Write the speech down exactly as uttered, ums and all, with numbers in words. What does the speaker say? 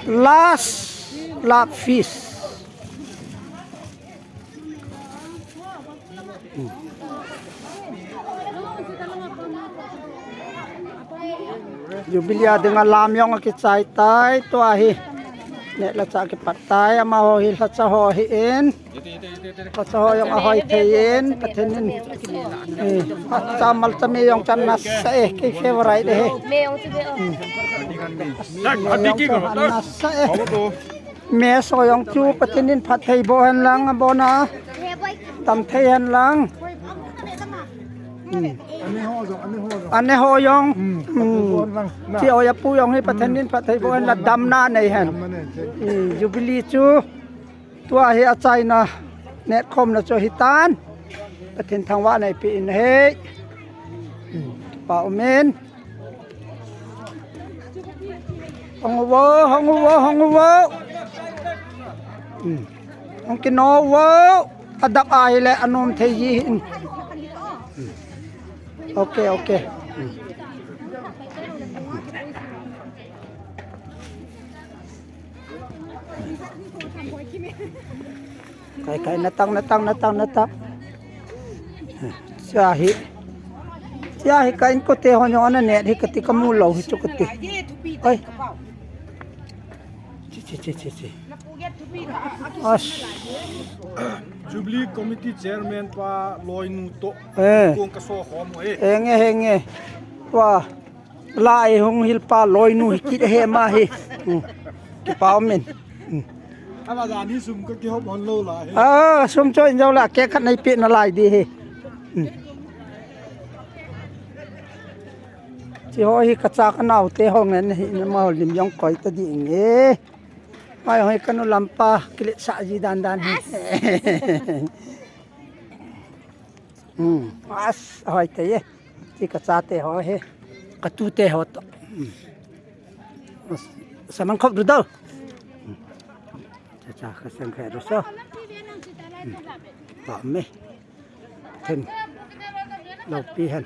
Last love feast. Jubilee a dinga lam jong akichai tai tua hi. Neh le chah kipat tai, amaho hi lhacha ho ahin. Lhacha ho jong ahoi thei in, Pathen in. Eh, lhacha malcha me jong chu anasa e, kei favorite e. Hmm. Me jong chu anasa e. Me so jong chu Pathen in phatthei boh hen lang, abona dam thei hen lang. Hmm. Ane ho jong. Hmm. Ti o ya pu jong hi Pathen in phatthei boh hen lang, damna nei hen. Hmm, Jubilee chu tua hi achaina netkhomna chu hitan. Pathen thangvahna eipeh in ahi. Hmm. Pa umin. Hong uvo, hong uvo, hong uvo. Hmm. Hong kino uvo. Adap ahile anom thei ji hin. Hmm. Ok, ok. Hmm. Kai, kai, natang, natang, natang, natang. Chahi. Chahi ka inkote ho jong ana neh hi kati, kamu lou hi chu kati. Oi. Chi, chi, chi, chi, chi. As. Jubilee Committee Chairman pa loinu toh. Eh. Kong kaso khom e. Henge, henge. Tua. Lai hung hilpa loinu hi kit ahi ama hi. Hmm. Kipa umin. Hmm. Ama jani sum ka kihop hon lou lai. Ah, sum cho in jou la, cake khat neipeh nalai di hi. Hmm. Chi ho hi kacha kanaote ho ngen hi, amaho lim jong koi ta ding e. Mai hoi kanu lampa kiletsah ji dan dan hi. Hmm. As, hoi te ye. Chi kachate ho hi. Katute ho toh. Hmm. Samang khop du dau. Cha cha, kasang khe du so. Hmm. Ba me. Hen. Loupi hen.